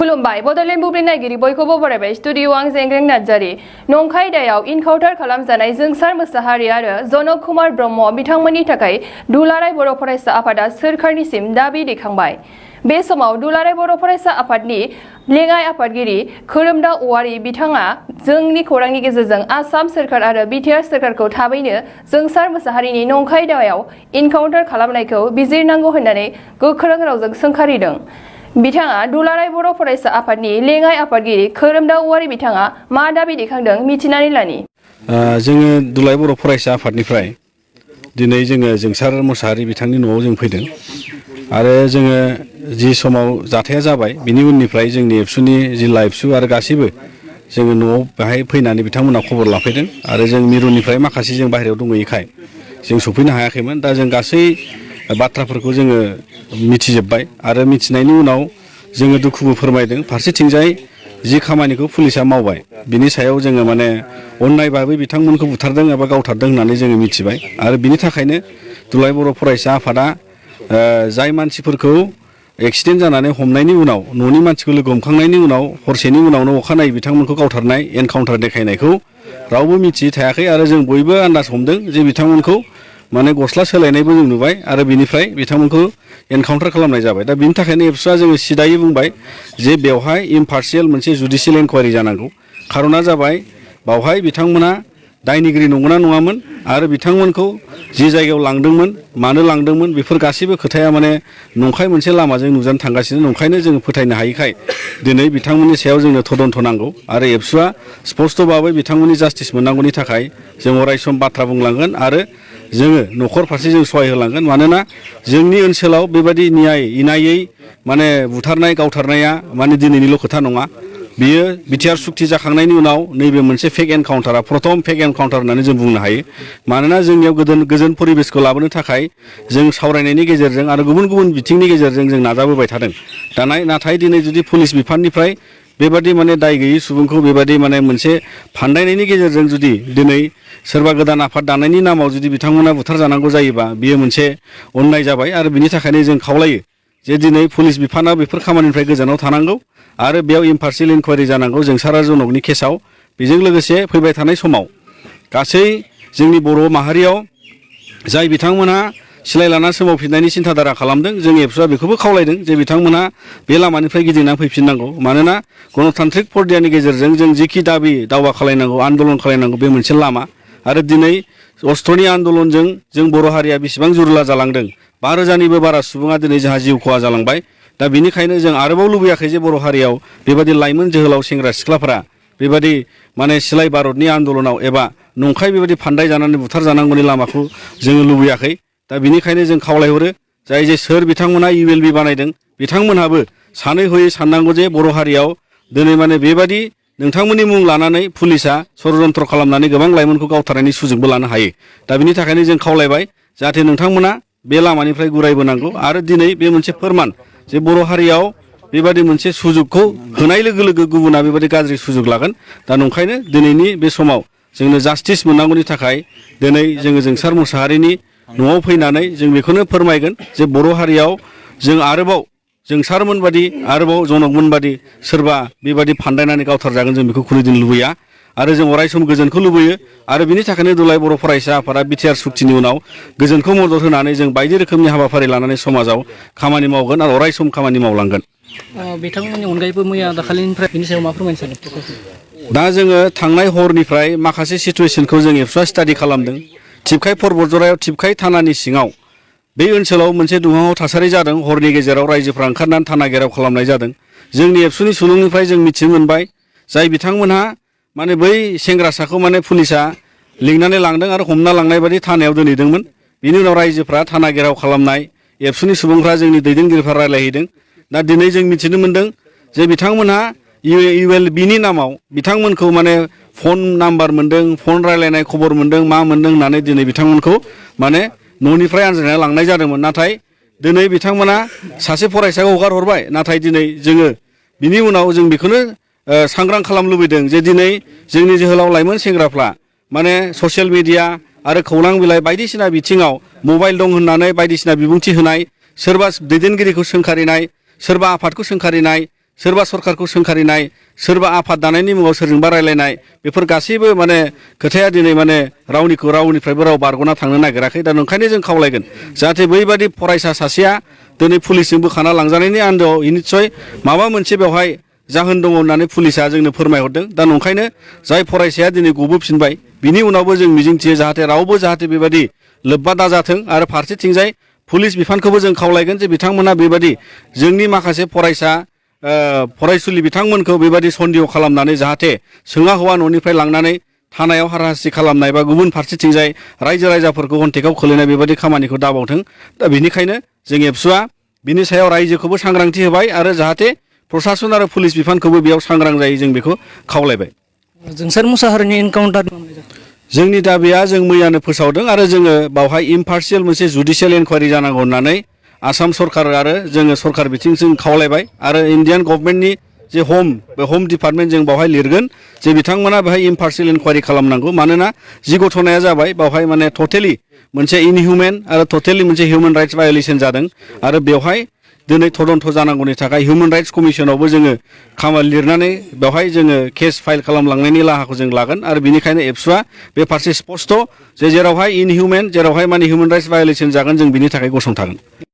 खुलुमबाय बड'लेण्ड बुब्लि नायगिरि बयखौबो बरायबाय स्टुडिअ आं जेंग्रें नार्जारि नंखाय दायाव इनकाउन्टार खालामजानाय जोंसार मोसाहारि आरो जनक कुमार ब्रह्म बिथांमोननि थाखाय दुलाराय बर' फरायसा आफादा सोरखारनिसिम दाबि दैखांबाय। बे समाव दुलाराय बर' फरायसा आफादनि लेङाइ आफादगिरि खोरोमदाव औवारि बिथाङा जोंनि खौरांनि गेजेरजों आसाम सोरखार आरो बिटिआर सोरखारखौ थाबैनो जोंसार मोसाहारिनि नंखाय दायाव इनकाउन्टार खालामनायखौ बिजिरनांगौ होननानै गोख्रों रावजों सोंखारिदों। बिथाङा दुलाराय बर' फरायसा आफादनि लेङाइ आफादगिरि खोरोमदाव औवारि बिथाङा मा दाबि दैखांदों मिथिनानै लानि। जोङो दुलाराय बर' फरायसा आफादनिफ्राय दिनै जोङो जोंसार मोसाहारि बिथांनि न'आव जों फैदों आरो जोङो जि समाव जाथाया जाबाय बिनि उननिफ्राय जोंनि एबसुनि जिल्ला एबसु आरो गासैबो जोङो न'आव बेहाय फैनानै बिथांमोना खबर लाफैदों आरो जों मिरुनिफ्राय माखासे जों बाहेरायाव दंहैखाय जों सफैनो हायाखैमोन। दा जों गासै बाथ्राफोरखौ जोङो मिथिजोब्बाय आरो मिथिनायनि उनाव जोङो दुखुबो फोरमायदों। फारसेथिंजाय जि खामानिखौ पुलिसा मावबाय बिनि सायाव जोङो माने अननाय भाबै बिथांमोनखौ बुथारदों एबा गावथारदों होननानै जोङो मिथिबाय आरो बिनि थाखायनो दुलाराय बर' फरायसा आफादा जाय मानसिफोरखौ एक्सिडेन्ट जानानै हमनायनि उनाव न'नि मानसिखौ लोगो हमखांनायनि उनाव हरसेनि उनावनो अखानायै बिथांमोनखौ गावथारनाय एनकाउन्टार देखायनायखौ रावबो मिथियै थायाखै आरो जों बयबो आन्दाज हमदों जे बिथांमोनखौ माने गस्ला सोलायनायबो जों नुबाय आरो बिनिफ्राय बिथांमोनखौ एनकाउन्टार खालामनाय जाबाय। दा बिनि थाखायनो एबसुआ जोङो सिदायै बुंबाय जे बेवहाय इम्पार्सियेल मोनसे जुडिसियेल इनकुवारि जानांगौ। खारना जाबाय बावहाय बिथांमोना दायनिगिरि नंगौना नङामोन आरो बिथांमोनखौ जि जायगायाव लांदोंमोन मानो लांदोंमोन बेफोर गासैबो खोथाया माने नंखाय मोनसे लामाजों नुजानो थांगासिनो। नंखायनो जोङो फोथायनो हायिखाय दिनै बिथांमोननि सायाव जोंनो तदन्थ नांगौ आरो एबसुआ स्पष्ट भाबै बिथांमोननि जास्टिस मोननांगौनि थाखाय जों अरायसम बाथ्रा बुंलांगोन आरो जोङो न'खर फारसे जों सहाय होलांगोन। मानोना जोंनि ओनसोलाव बेबायदि इनायै माने बुथारनाय गावथारनाया माने दिनैनिल' खोथा नङा। बियो बिटिआर सुक्ति जाखांनायनि उनाव नैबे मोनसे फेक एनकाउन्टारा प्रथम फेक एनकाउन्टार होननानै जों बुंनो हायो। मानोना जोंनियाव गोजोन परिबेसखौ लाबोनो थाखाय जों सावरायनायनि गेजेरजों आरो गुबुन गुबुन बिथिंनि गेजेरजों जों नाजाबोबाय थादों। नाथाय दिनै जुदि पुलिस बिफाननिफ्राय बेबादि माने दाय गैयै सुबुंखौ बेबादि माने मोनसे फान्दायनायनि गेजेरजों जुदि दिनै सोरबा गोदान आफाद दानायनि नामाव जुदि बिथांमोना बुथारजानांगौ जायोबा बियो मोनसे अननाय जाबाय आरो बिनि थाखायनो जों खावलायो जे दिनै पुलिस बिफाना बेफोर खामानिनिफ्राय गोजानाव थानांगौ आरो बेयाव इम्पार्सियेल इनकुवारि जानांगौ जोंसार जनकनि केसआव। बेजों लोगोसे फैबाय थानाय समाव गासै जोंनि बर' माहारियाव जाय बिथांमोनहा सिलाय लाना सोमावफिननायनि सिन्थाधारा खालामदों जों एबसुआ बेखौबो खावलायदों जे बिथांमोनहा बे लामानिफ्राय गिदिंनानै फैफिननांगौ। मानोना गणतान्त्रिक प्रक्रियानि गेजेरजों जों जिखि दावा खालायनांगौ आन्दलन खालायनांगौ बे मोनसे लामा आरो दिनै अस्ट्रनि आन्दलनजों जों बर' हारिया बेसेबां जुरुला जालांदों 5,000निबो बारा सुबुङा दिनै जोंहा जिउ खहा जालांबाय। दा बिनिखायनो जों आरोबाव लुबैयाखै जे बर' हारियाव बेबायदि लाइमोन जोहोलाव सेंग्रा सिख्लाफोरा बेबायदि माने सिलाय भारतनि आन्दलनाव एबा नंखाय बेबायदि फान्दाय जानानै बुथार जानांगौनि लामाखौ जोङो लुबैयाखै। दा बिनिखायनो जों खावलायहरो जाय जे सोर बिथांमोना ULB बानायदों बिथांमोनहाबो सानै हयै साननांगौ जे बर' हारियाव दिनै माने बेबायदि नोंथांमोननि मुं लानानै पुलिसा षड्यन्त्र खालामनानै गोबां लाइमोनखौ गावथारनायनि सुजुगबो लानो हायो। दा बिनि थाखायनो जों खावलायबाय जाहाथे नोंथांमोना बे लामानिफ्राय गुरायबोनांगौ आरो दिनै बे मोनसे फोरमान जे बर' हारियाव बेबादि मोनसे सुजुगखौ होनाय लोगो लोगो गुबुना बेबादि गाज्रि सुजुग लागोन। दा नंखायनो दिनैनि बे समाव जोंनो जास्टिस मोननांगौनि थाखाय दिनै जोङो जोंसार मोसाहारिनि न'आव फैनानै जों बेखौनो फोरमायगोन जे बर' हारियाव जों आरोबाव जोंसारमोन बादि आरोबाव जनकमोन बादि सोरबा बेबादि फान्दायनानै गावथारजागोन जों बेखौ खुनुदिन लुबैया आरो जों अरायसम गोजोनखौ लुबैयो आरो बिनि थाखायनो दुलाराय बर' फरायसा आफादा बिटिआर सुक्तिनि उनाव गोजोनखौ मदद होनानै जों बायदि रोखोमनि हाबाफारि लानानै समाजाव खामानि मावगोन आरो अरायसम खामानि मावलांगोन। बिथांमोननि अनगायैबो मैया दाखालिनिफ्राय बिनि सायाव मा फोरमायनो सानदों? दा जोङो थांनाय हरनिफ्राय माखासे सिटुवेसनखौ जों एबसुआ स्टाडि खालामदों। टिपकाय परबतजरायाव टिपकाय थानानि सिङाव बे ओनसोलाव मोनसे दुंहाव थासारि जादों। हरनि गेजेराव रायजोफ्रा ओंखारनानै थाना घेराव खालामनाय जादों। जोंनि एबसुनि सुलुंनिफ्राय जों मिथिनो मोनबाय जाय बिथांमोनहा माने बै सेंग्रासाखौ माने पुलिसा लिंनानै लांदों आरो हमना लांनाय बादि थानायाव दोनहैदोंमोन। बिनि उनाव रायजोफ्रा थाना घेराव खालामनाय एबसुनि सुबुंफ्रा जोंनि दैदेनगिरिफ्रा रायलायहैदों। दा दिनै जों मिथिनो मोनदों जे बिथांमोनहा ULBनि नामाव बिथांमोनखौ माने फन नाम्बार मोन्दों, फन रायलायनाय खबर मोन्दों, मा मोन्दों होननानै दिनै बिथांमोनखौ माने न'निफ्राय आनज्रायना लांनाय जादोंमोन। नाथाय दिनै बिथांमोना सासे फरायसाखौ हगार हरबाय। नाथाय दिनै जोङो बिनि उनाव जों बेखौनो सांग्रां खालामनो लुबैदों जे दिनै जोंनि जोहोलाव लाइमोन सेंग्राफ्रा माने ससियेल मिडिया आरो खौरां बिलाइ बायदिसिना बिथिङाव मबाइल दं होननानै बायदिसिना बिबुंथि होनाय, सोरबा दैदेनगिरिखौ सोंखारिनाय, सोरबा आफादखौ सोंखारिनाय, सोरबा सरकारखौ सोंखारिनाय सोरबा आफाद दानायनि मुङाव सोरजोंबा रायलायनाय बेफोर गासैबो माने खोथाया दिनै माने रावनिफ्रायबो राव बारग'ना थांनो नागिराखै दा ओंखायनो जों खावलायगोन जाहाथे बैबादि फरायसा सासेया दिनै पुलिसजों बोखाना लांजानायनि आन्दोआव निस्सय माबा मोनसे बेवहाय जाहोन दङ होननानै पुलिसा जोंनो फोरमायहरदों दा ओंखायनो जाय फरायसाया दिनै गबोफिनबाय बिनि उनावबो जों मिजिंथियो जाहाथे रावबो जाहाथे बेबादि लोब्बा दाजाथों आरो फारसेथिंजाय पुलिस बिफानखौबो जों खावलायगोन जे बिथांमोना बेबादि जोंनि माखासे फरायसुलि बिथांमोनखौ बेबादि सन्देह खालामनानै जाहाथे सोङा हौवा न'निफ्राय लांनानै थानायाव हाराहास्ति खालामनाय बा गुबुन फारसेथिंजाय रायजो राजाफोरखौ हन्थेकाव खोलैनाय बेबादि खामानिखौ दाबावथों दा बेनिखायनो जों एबसुआ बिनि सायाव रायजोखौबो सांग्रांथि होबाय आरो जाहाथे प्रसासन आरो पुलिस बिफानखौबो बेयाव सांग्रां जायो जों बेखौ खावलायबाय जोंसार मुसाहारिनि एनकाउन्टार जोंनि दाबिया जों मैयानो फोसावदों आरो जोङो बावहाय इम्पार्सियेल मोनसे जुडिशियेल इनकुवारि जानांगौ होननानै आसाम सरकार आरो जोङो सरकार बिथिंजों खावलायबाय आरो इन्डियान गभर्नमेन्टनि जे बे होम डिपार्टमेन्ट जों बावहाय लिरगोन जे बिथांमोना बेहाय इम्पार्सियेल इनकुवारि खालामनांगौ मानोना जि घटनाया जाबाय बावहाय माने टटेलि मोनसे इनहिउमेन आरो टटेलि मोनसे हिउमेन राइट्स भायलेसन जादों आरो बेवहाय दिनै तदन्त जानांगौनि थाखाय हिउमेन राइट्स कमिसनावबो जोङो खामानि लिरनानै बेवहाय जोङो केस फाइल खालामलांनायनि राहाखौ जों लागोन आरो बिनिखायनो एबसुआ बे फारसे स्पष्ट जे जेरावहाय इनहिउमेन जेरावहाय माने हिउमेन राइट्स भायलेसन जागोन जों बिनि थाखाय गसंथागोन